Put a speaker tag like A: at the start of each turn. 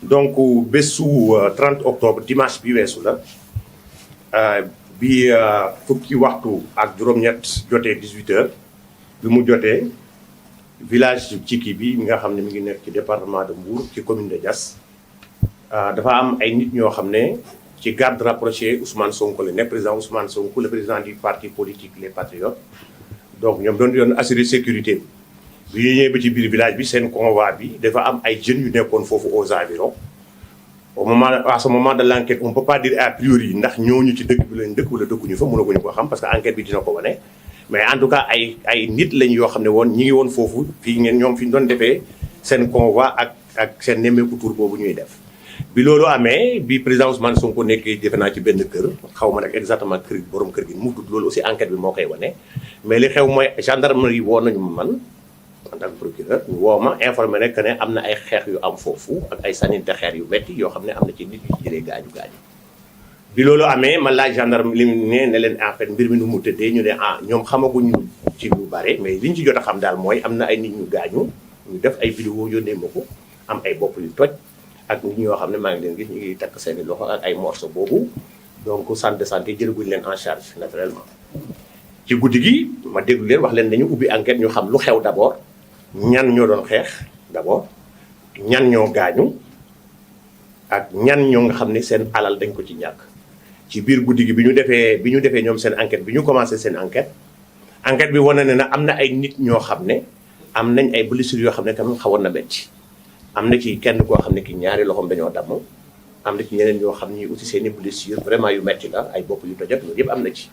A: donc bésu 30 octobre dimanche bi weesu la bi fukki waxtu ak juróom-ñett jotee 18h bi mu jotee village Cikki bi mi nga xam ne mi ngi nekk ci département de Mbour ci commune de Diass dafa am ay nit ñoo xam ne ci garde rapproché Ousmane Sonko la nekk président Ousmane Sonko le président du parti politique les Patriotes donc ñoom doon assurer sécurité bi ñu ñëwee ba ci biir village bi seen convoi bi dafa am ay jeunes yu nekkoon foofu aux environs à ce moment de l' enquête on peut pas dire a priori ndax ñooñu ci dëkk bi lañ dëkk wala dëkkuñu fa mënaguñu ko xam parce que enquête bi dina ko wane mais en tout cas ay nit lañ yoo xam ne woon ñi ngi woon foofu fii ngeen ñoom fi ñu doon defee seen convoi ak seen nemmeeku tour boobu ñuy def bi loolu amee bi président Ousmane Sonko nekkee defe naa ci benn kër xaw ma nag exactement kër borom kër gi mu tudd loolu aussi enquête bi moo koy wane mais li xew mooy gendarmerie woo nañu ma man en tant que procureur ñu woo ma informé ne que ne am na ay xeex yu am foofu ak ay sànninte xeer yu metti yoo xam ne am na ci nit yu ci jëlee gaañu bi loolu amee man laaj gendarme li ne leen en fait mbir mi nu mu tëddee ñu ne ñoom xamaguñu ci lu bare mais liñ ci jot a xam daal mooy am na ay nit ñu gaañu ñu def ay vidéo yónnee ma ko am ay bopp yu toj ak nit ñoo xam ne maa ngi leen gis ñu ngi takk seeni loxo ak ay morceau boobu donc centre de santé jëlaguñ leen en charge naturellement ci guddi gi ma déglu leen wax leen dañu ubbi enquête ñu xam lu xew d'abord ñan ñoo doon xeex d'abord ñan ñoo gaañu ak ñan ñoo nga xam ne seen alal dañ ko ci ñàkk ci biir guddi gi bi ñu defee ñoom seen enquête bi ñu commencé seen enquête bi wane na ne am na ay nit ñoo xam ne am nañ ay blessures yoo xam ne tamit xawoon na metti am na ci kenn koo xam ne ki ñaari loxoom dañoo damm am na ci ñeneen ñoo xam ne aussi seen i blessures vraiment yu metti la ay bopp yu toj ak loolu yëpp am na ci